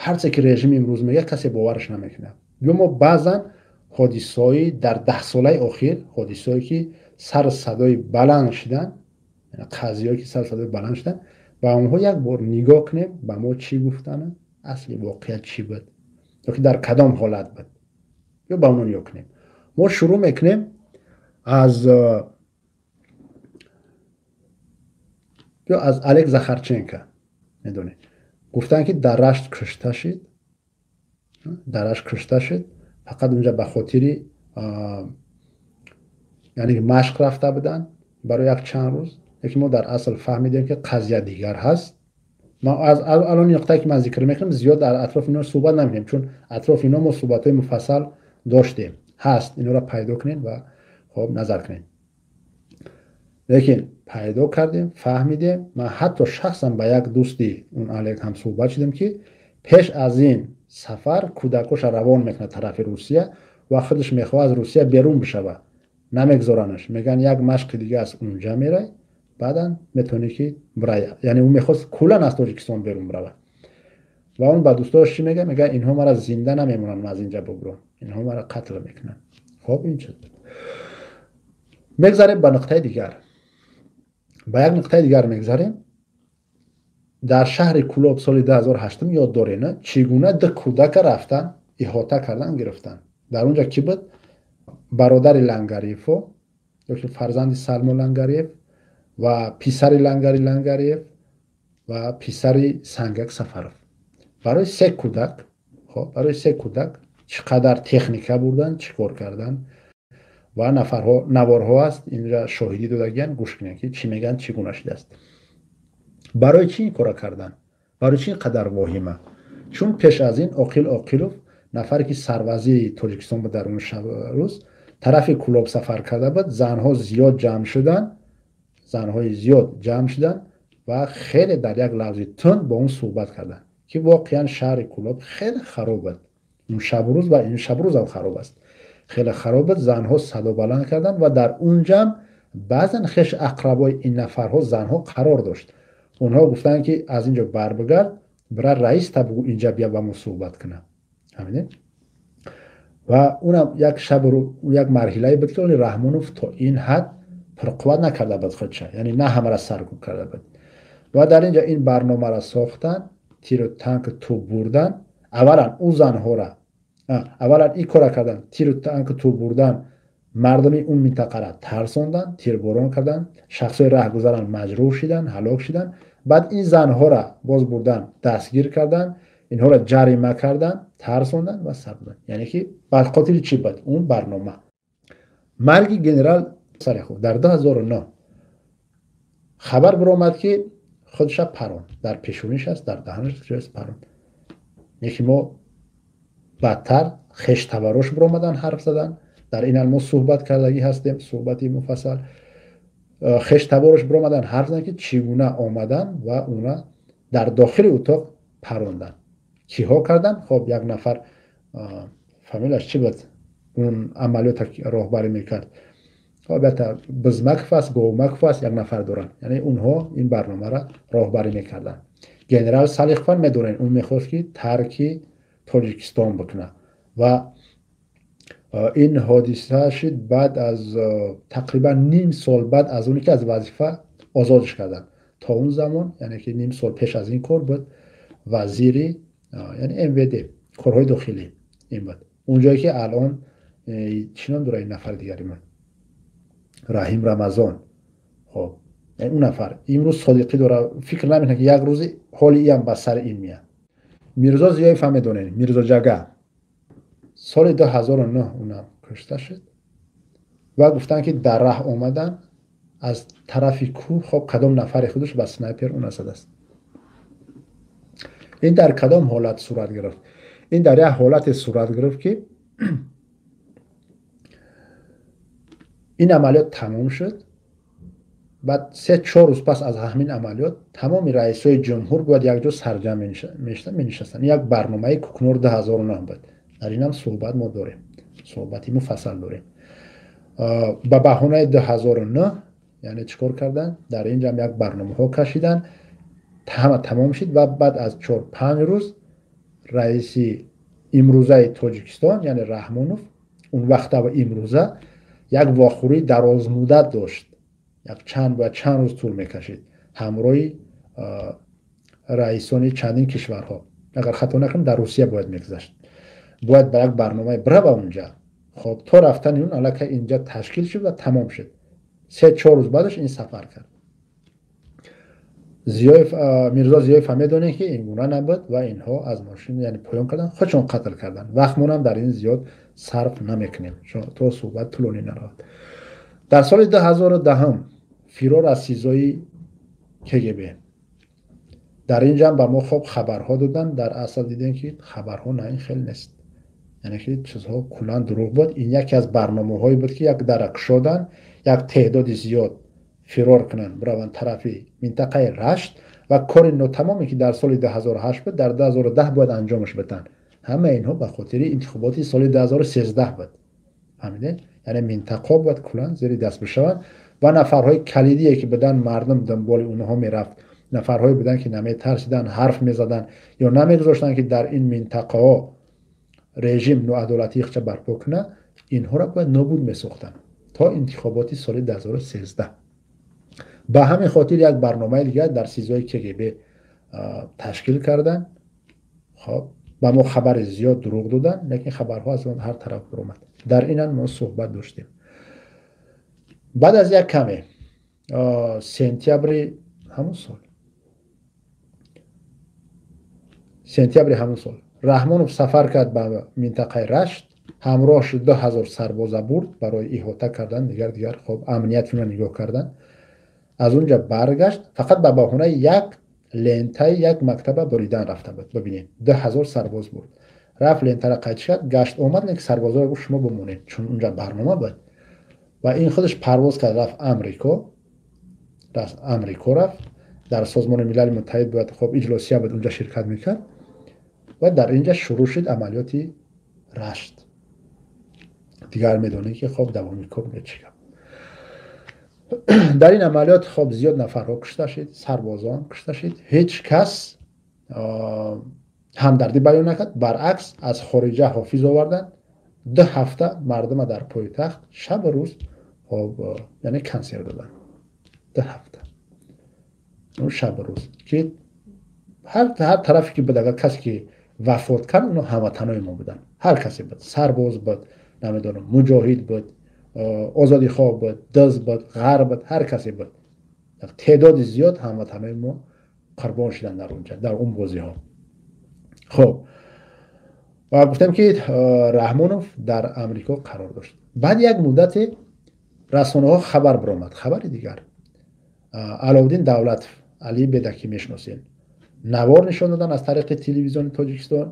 Ҳарче ки режим имрӯз мегӯяд, касе бовараш намекунад. Биё мо баъзан ҳодисаҳои дар 10 солаи охир, ҳодисаҳое ки сару садои баланд шидан, қазияҳое ки сару садои баланд шидан, ба онҳо як бор нигоҳ кунем, ба мо чӣ гуфтанд, асли воқеият чӣ буд ё ки дар кадом ҳолат буд. Ё ба онҳо нигоҳ кунем. Мо шурӯъ мекунем аз Олег Захарченко. Медонед, гуфтанд, ки дар Рашт кушта шид, дар Рашт кушта шуд, фақат унҷа ба хотири, яъне машқ рафта буданд барои як чанд рӯз. Лекин мо дар асл фаҳмидем, ки қазия дигар ҳаст. Аз алон нуқтае ки ман зикр мекунам, зиёд дар атрофи ино суҳбат намекунем, чун атрофи ино мо суҳбатҳои муфассал доштем. Ҳаст, инора пайдо кунед ва хоб назар кунед. Лекин пайдо кардем, фаҳмидем. Ман ҳатто шахсан ба як дӯсти он Олег ҳам суҳбат шудем, ки пеш аз ин сафар кӯдакоша равон мекунад тарафи Русия ва худаш мехоҳад аз Русия берун бишавад. Намегзоранаш, мегӯянд, як машқи дига аст, унҷа мерай, баъдан метавонӣ ки бирай. Яъне ӯ мехост куллан аз Тоҷикистон берун биравад. Ва он ба дӯстош чӣ мегӯяд? Мегӯяд, инҳо мара зинда намемонанд, ман аз инҷа бубурам, инҳо мара қатл мекунанд. Хоб, ин чиз. Мегзарем ба нуқтаи дигар, ба як нуқтаи дигар мегзарем. Дар шаҳри Кӯлоб соли 2008, ёд доред, чӣ гуна ду кӯдака рафтан, иҳота кардан, гирифтан. Дар онҷа кӣ буд? Бародари Лангариевҳо ёки фарзанди Салмо Лангариев ва писари Лангари Лангариев ва писари Сангак Сафаров. Барои се кӯдак, хоб, барои се кӯдак чӣ қадар техника бурдан, чӣ кор кардан ва нафарҳо, наворҳо аст, инҷа шоҳидӣ додагиян. Гӯш кунед, ки чӣ мегӯянд, чӣ гуна шудааст, барои чӣ ин кора кардан, барои чӣ ин қадар воҳима. Чун пеш аз ин Оқил Оқилов, нафаре ки сарвазири Тоҷикистон буд, дар он рӯз тарафи Кӯлоб сафар карда буд. Занҳо зиёд ҷамъ шуданд, занҳои зиёд ҷамъ шуданд ва хеле дар як лафзи тунд бо он суҳбат карданд, ки воқеан шаҳри Кӯлоб хеле хароб буд он шабрӯз ва ин шабрӯзам хароб аст, хеле хароб буд. Занҳо садо баланд карданд ва дар он ҷамъ баъзан хеш ақрабои ин нафарҳо, занҳо қарор дошт. Онҳо гуфтанд, ки аз ин ҷо барбигард, бира раис та бугӯ, инҷа бия, ба мо суҳбат кунам. Фаҳмидед? Ва унам як шаб, як марҳилае буд, ки оли Раҳмонов то ин ҳад пурқувват накарда буд худша, яъне на ҳамаро саргум карда буд. Ва дар ин ҷо ин барномаро сохтанд, тиру танк тӯб бурдан. Аввалан ӯ занҳора, аввалан ин кора кардан, тиру танк тӯб бурдан, мардуми он минтақара тарсондан, тирборон кардан, шахсҳои раҳгузаран маҷрӯҳ шидан, ҳалок шидан. Баъд ин занҳора боз бурдан, дастгир кардан, инҳоро ҷарима кардан, тарсондан ва сар будан. Яъне ки бар хотири чӣ буд он барнома? Марги генерал Салихов дар 2009 хабар биромад, ки худша парон, дар пешониш аст, дар даҳанаш парон. Яки мо бадтар хештабарош биромадан, ҳарф задан. Дар ин мо суҳбат кардагӣ ҳастем, суҳбати муфассал. Хештаборош биромадан, ҳарф задан, ки чӣ гуна омадан ва уна дар дохили утоқ парондан, киҳо кардан. Хоб, як нафар, фамилияш чӣ буд, он амалиёта роҳбарӣ мекард, албатта Бизмаков аст, Говмаков аст, як нафар доранд. Яъне онҳо ин барномаро роҳбарӣ мекарданд. Генерал Салихован медонед, ӯ мехост, ки тарки Тоҷикистон бикунад ва ин ҳодиса шид баъд аз тақрибан ним сол баъд аз оне ки аз вазифа озодш карданд. То он замон, яъне ки ним сол пеш аз ин кор буд, вазири, яъне МВД, корҳои дохилӣ ин буд. Унҷое ки алон чӣ ном дорад ин нафари дигари ман, Раҳим Рамазон. Хоб, он нафар имрӯз содиқӣ дора, фикр намекунад, ки як рӯзи ҳоли иам ба сари ин меяд. Мирзо Зиёев ҳам медонед, Мирзо Ҷага, соли 2009 унам кушта шуд ва гуфтанд, ки дар раҳ омадан аз тарафи кӯҳ. Хоб, кадом нафари худаш ба снайпер уна задааст. Ин дар кадом ҳолат сурат гирифт? Ин дар як ҳолате сурат гирифт, ки ин амалиёт тамом шуд. Баъд 3-4 рӯз пас аз ҳамин амалиёт тамоми раисҳои ҷумҳур бояд якҷо сарҷамъ менишастанд. Як барномаи Кукнор 2009 буд. Дар инам суҳбат мо дорем, суҳбати муфассал дорем. Ба баҳонаи 2009, яъне чӣ кор карданд? Дар ин ҷам як барномаҳо кашиданд, ҳама тамом шид ва баъд аз 4-5 рӯз Раиси имрӯзаи Тоҷикистон, яъне Раҳмонов, он вақта ва имрӯза як вохӯрии дарозмуддат дошт, як чанд бояд чанд рӯз тӯл мекашид, ҳамроҳи раисони чандин кишварҳо. Агар хато накунам, дар Русия бояд мегузашт, бояд ба як барномае бирава унҷа. Хоб, то рафтани он аллакай инҷа ташкил шуд ва тамом шуд. 3-4 рӯз баъдаш ин сафар кард. Зиёев, Мирзо Зиёев ҳам медонем, ки ин гуна набуд ва инҳо аз мошин, яъне поён карданд, худшон қатл карданд. Вақтмонам дар ин зиёд сарф намекунем, то суҳбат тӯлонӣ наравад. Дар соли 2010 фирор аз СИЗОи КГБ. Дар ин ҷамъ ба мо хоб хабарҳо доданд, дар асл дидем, ки хабарҳо на ин хел нест, яъне ки чизҳо куллан дурӯғ буд. Ин яке аз барномаҳое буд, ки як дара кушоданд, як теъдоди зиёд фирор кунанд, бираванд тарафи минтақаи Рашт ва кори нотамоме, ки дар соли 2008 буд, дар 2010 бояд анҷомаш бидиҳанд. Ҳамаи инҳо ба хотири интихоботи соли 2013 буд, фаҳмидед? Яъне минтақаҳо бояд куллан зери даст бишаванд ва нафарҳои калидие, ки буданд, мардум дунболи онҳо мерафт, нафарҳое буданд, ки наметарсиданд, ҳарф мезаданд ё намегузоштанд, ки дар ин минтақаҳо режим ноадолатии худша барпо кунад, инҳоро бояд нобуд месохтанд то интихоботи соли 2013. Ба ҳамин хотир як барномаи дигар дар СИЗОи КГБ ташкил карданд. Хоб, ба мо хабари зиёд дурӯғ доданд, лекин хабарҳо аз ҳар тараф баромад. Дар инам мо суҳбат доштем. Баъд аз як каме, сентябри ҳамон сол, сентябри ҳамон сол Раҳмонов сафар кард ба минтақаи Рашт, ҳамроҳаш 2000 сарбоза бурд барои иҳота кардан, дигар хоб амнияти нигоҳ кардан. Аз унҷа баргашт, фақат ба баҳонаи як лентаи як мактаба буридан рафта буд. Бибинед, 2000 сарбоз бурд, рафт, лентара қайд кард, гашт омад, лекин сарбозоро гуфт, шумо бимонед, чун унҷа барнома буд. Ва ин худаш парвоз кард, рафт Амрико, Амрико рафт, дар Созмони Милали Муттаҳид бояд хоб иҷлосия буд, унҷа ширкат мекард ва дар инҷа шурӯъ шуд амалиёти Рашт. Дигар медонед, ки хоб давоми кор чӣ гап. Дар ин амалиёт хоб зиёд нафарҳо кушта шид, сарбозон кушта шид, ҳеҷ кас ҳамдардӣ баён накард. Баръакс, аз хориҷа ҳофиз оварданд, 2 ҳафта мардума дар пойтахт шабу рӯз хоб, яъне консерт доданд. 2 ҳафта шабу рӯз, ки ҳар тарафе ки буд, агар касе ки вафот кард, оно ҳамватанои мо буданд. Ҳар касе буд, сарбоз буд, намедонам, муҷоҳид буд, озодихоҳ буд, дыз буд, ғарб буд, ҳар касе буд, теъдоди зиёд ҳамватанои мо қурбон шуданд дар онҷа, дар он бозиҳо. Хоб, ва гуфтем, ки Раҳмонов дар Амрико қарор дошт. Баъд як муддате расонаҳо хабар баромад, хабари дигар. Аловуддин Давлатов, Али Бедакӣ мешиносем, навор нишон доданд аз тариқи телевизиони Тоҷикистон,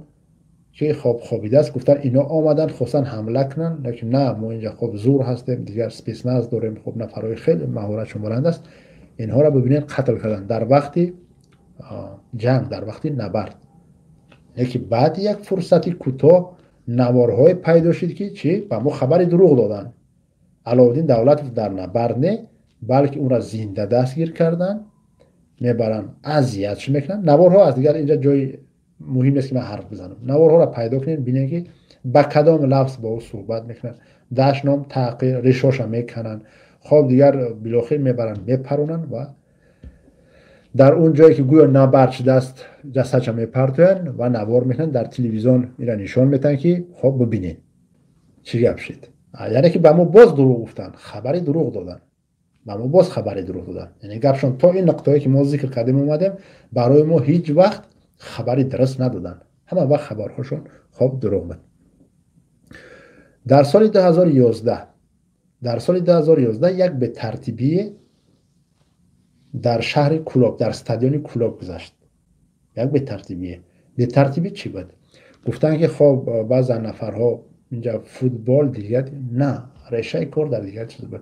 ки хоб хобидааст. Гуфтанд, ино омаданд, хостанд ҳамла кунанд, лекин на, мо инҷа хоб зур ҳастем, дигар спецназ дорем, хоб нафарҳои хеле маҳоратшон баланд аст, инҳоро бибинед, қатл карданд дар вақти ҷанг, дар вақти набард. Лекин баъди як фурсати кӯтоҳ наворҳое пайдо шуд, ки чӣ ба мо хабари дурӯғ доданд. Аловуддин Давлатов дар набард не, балки ӯро зинда дастгир карданд, мебаранд, азиятш мекунанд. Наворҳо аз дигар инҷа ҷои муҳим нест, ки ман ҳарф бизанам. Наворҳоро пайдо кунед, бинед, ки ба кадом лафз бо ӯ суҳбат мекунанд, дашном, таҳқир, ришоша мекананд. Хоб, дигар билохир мебаранд, мепаронанд ва дар он ҷое, ки гӯё набард шудааст, ҷасадша мепартоянд ва навор мекунанд, дар телевизион ира нишон метаҳанд, ки хоб бибинед, чӣ гап шид. Яъне ки ба мо боз дурӯғ гуфтанд, хабари дурӯғ доданд, ба мо боз хабари дурӯғ доданд. Яъне гапшон то ин нуқтаҳое, ки мо зикр кардем, омадем, барои мо ҳеҷ вақт хабари дуруст надоданд, ҳама вақт хабарҳошон хоб дурӯғ буд. Дар соли 2011, дар соли 2011 як бетартибие дар шаҳри Кулоб, дар стадиони Кулоб гузашт. Як бетартибие. Бетартибӣ чӣ буд? Гуфтанд, ки хоб баъзан нафарҳо инҷа футбол, дигар на, решаи кор дар дигар чиз буд.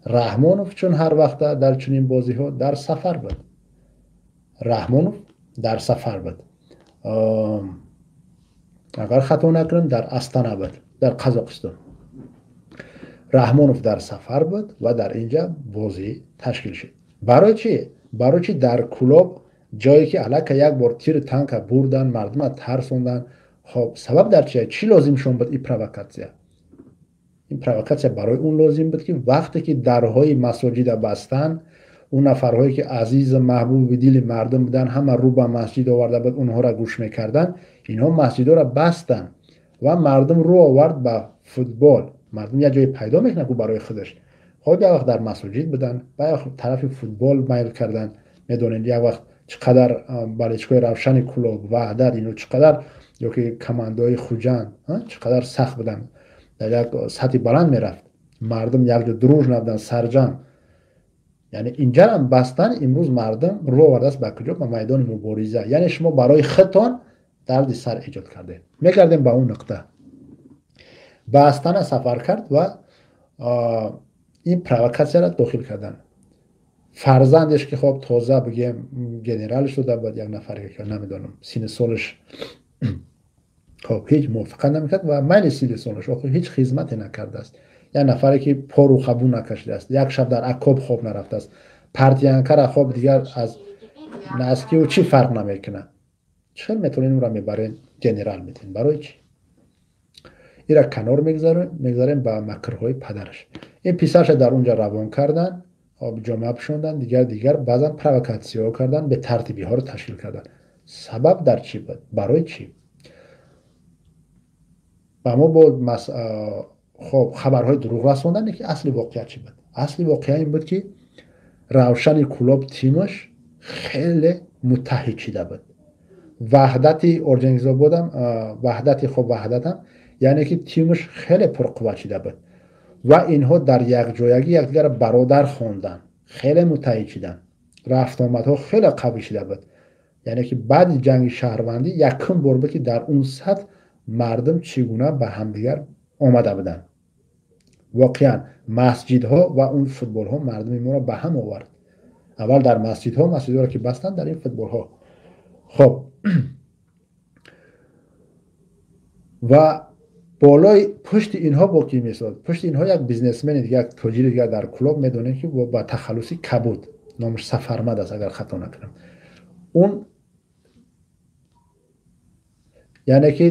Раҳмонов чун ҳар вақта дар чунин бозиҳо дар сафар буд, Раҳмонов дар сафар буд, агар хато накунам, дар Астана буд, дар Қазоқистон. Раҳмонов дар сафар буд ва дар инҷа бозӣ ташкил шуд. Барои чӣ? Барои чӣ дар Кулоб Ҷое ки аллакай як бор тири танка бурдан, мардума тарсондан. Хоб, сабаб дар чия? Чӣ лозимшон буд ин провокатсия? Ин провокатсия барои он лозим буд, ки вақте ки дарҳои масоҷида бастанд, он нафарҳое ки азизу маҳбуби дили мардум буданд, ҳама рӯ ба масҷид оварда буд, онҳоро гӯш мекарданд, инҳо масҷидҳоро бастанд ва мардум рӯ овард ба футбол. Мардум як ҷое пайдо мекунад ку барои худаш. Хоб, як вақт дар масоҷид буданд, ба як вақт тарафи футбол майл карданд. Медонед, як вақт чӣ қадар болельщикои Равшани Кӯлоб, Ваҳдат, ино чӣ қадар, ёки командаҳои Хуҷанд чӣ қадар сахт буданд, дар як сатҳи баланд мерафт, мардум якҷо дружно буданд, сарҷамъ. Яъне инҷарам бастан, имрӯз мардум рӯ овардааст ба куҷо? Ба майдони мубориза. Яъне шумо барои худтон дарди сар эҷод кардед. Мегардем ба он нуқта. Ба Астана сафар кард ва ин провокатсияро дохил карданд. Фарзандеш ки хоб тоза бигем генерал шуда буд, як нафаре ки намедонам синни солаш, хоб ҳеҷ мувофиқа намекард ва майли синни солаш охир ҳеҷ хизмате накардааст. Як нафаре ки пору қабул накашидааст, як шаб дар окоп хоб нарафтааст, партиянкара хоб дигар аз наскиу чӣ фарқ намекунад. Чӣ хел метавонед ӯро мебарен генерал метен? Барои чӣ? Ира канор мегзарем ба макрҳои падараш. Ин писарша дар унҷа равон кардан, хоб ҷомеа пӯшондан, дигар баъзан провокатсияҳо кардан, бетартибиҳоро ташкил кардан. Сабаб дар чӣ буд? Барои чӣ? Ба мо бо хоб хабарҳои дурӯғ расонданд, ки асли воқеа чӣ буд? Асли воқеа ин буд, ки Равшани Кӯлоб тимаш хеле муттаҳид шида буд. Ваҳдати Орҷангизободам, ваҳдати хоб ваҳдатам, яъне ки тимаш хеле пурқувват шида буд ва инҳо дар якҷоягӣ якдигарро бародар хонданд, хеле муттаҳид шиданд, рафтуомадҳо хеле қавӣ шида буд. Яъне ки баъди ҷанги шаҳрвандӣ якум бор буд, ки дар он сатҳ мардум чӣ гуна ба ҳамдигар омада буданд. Воқеан масҷидҳо ва он футболҳо мардуми моро ба ҳам овард. Аввал дар масҷидҳо, масҷидҳоро ки бастанд, дар ин футболҳо. Хоб, ва болои пушти инҳо бо ки месод? Пушти инҳо як бизнесмени дигар, як тоҷири дигар дар Кӯлоб медонем, ки ба тахаллуси Кабуд, номаш Сафармад аст агар хато накунам. Он яъне ки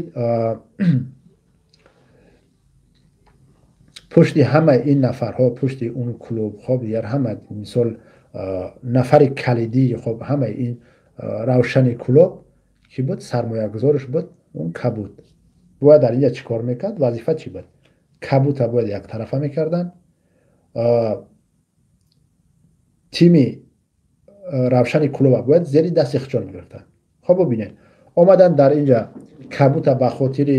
пушти ҳамаи ин нафарҳо, пушти он клуб, хоб дигар ҳама, мисол нафари калидӣ, хоб ҳамаи ин Равшани Кӯлоб ки буд, сармоягузораш буд он Кабуд. Бояд дар инҷа чӣ кор мекард? Вазифа чӣ буд? Кабута бояд яктарафа мекарданд. Тими Равшани Кӯлоба бояд зери дасти худшон мегирифтанд. Хоб бубинед, омаданд дар инҷа Кабута ба хотири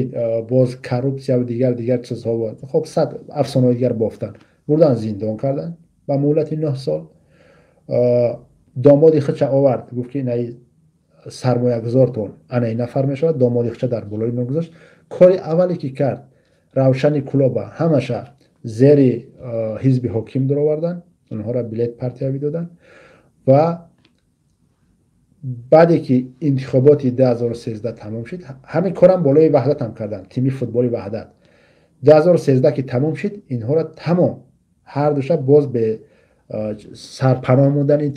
боз коррупсия ва дигар чизҳо, хоб сад афсонаҳои дигар бофтанд, бурдан зиндон карданд ба муҳлати 9 сол. Домоди худша овард, гуфт ки инаи сармоягузортон ана ин нафар мешавад. Домоди худша дар болои мо гузошт. Кори аввале ки кард, Равшани Кӯлоба ҳамаша зери ҳизби ҳоким дуроварданд, онҳоро билет партиявӣ доданд ва баъде ки интихоботи 2013 тамом шуд, ҳамин корам болои Ваҳдатам карданд, тими футболи Ваҳдат. 2013 ки тамом шуд, инҳоро тамом ҳар душа боз бе сарпаноҳ мондан ин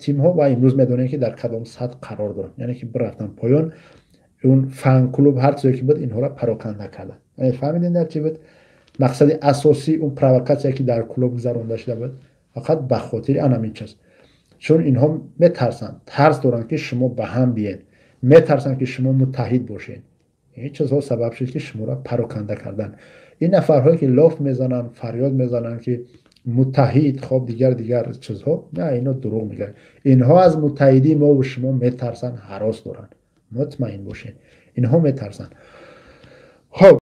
тимҳо ва имрӯз медонем, ки дар кадом сатҳ қарор доранд. Яъне ки бирафтан поён, он фан-клуб ҳар чизе ки буд, инҳоро пароканда карданд. Яъне фаҳмидем дар чӣ буд мақсади асосии он провокатсия, ки дар клуб гузаронда шуда буд, фақат ба хотири анамин чиз. Чун инҳо метарсанд, тарс доранд, ки шумо ба ҳам биед, метарсанд, ки шумо муттаҳид бошед. Ин чизҳо сабаб шуд, ки шуморо пароканда кардан. Ин нафарҳое ки лоф мезананд, фарёд мезананд, ки муттаҳид, хоб дигар чизҳо, на, ино дурӯғ мегӯянд. Инҳо аз муттаҳидии мо ва шумо метарсанд, ҳарос доранд. Мутмаин бошед, инҳо метарсанд. Хоб.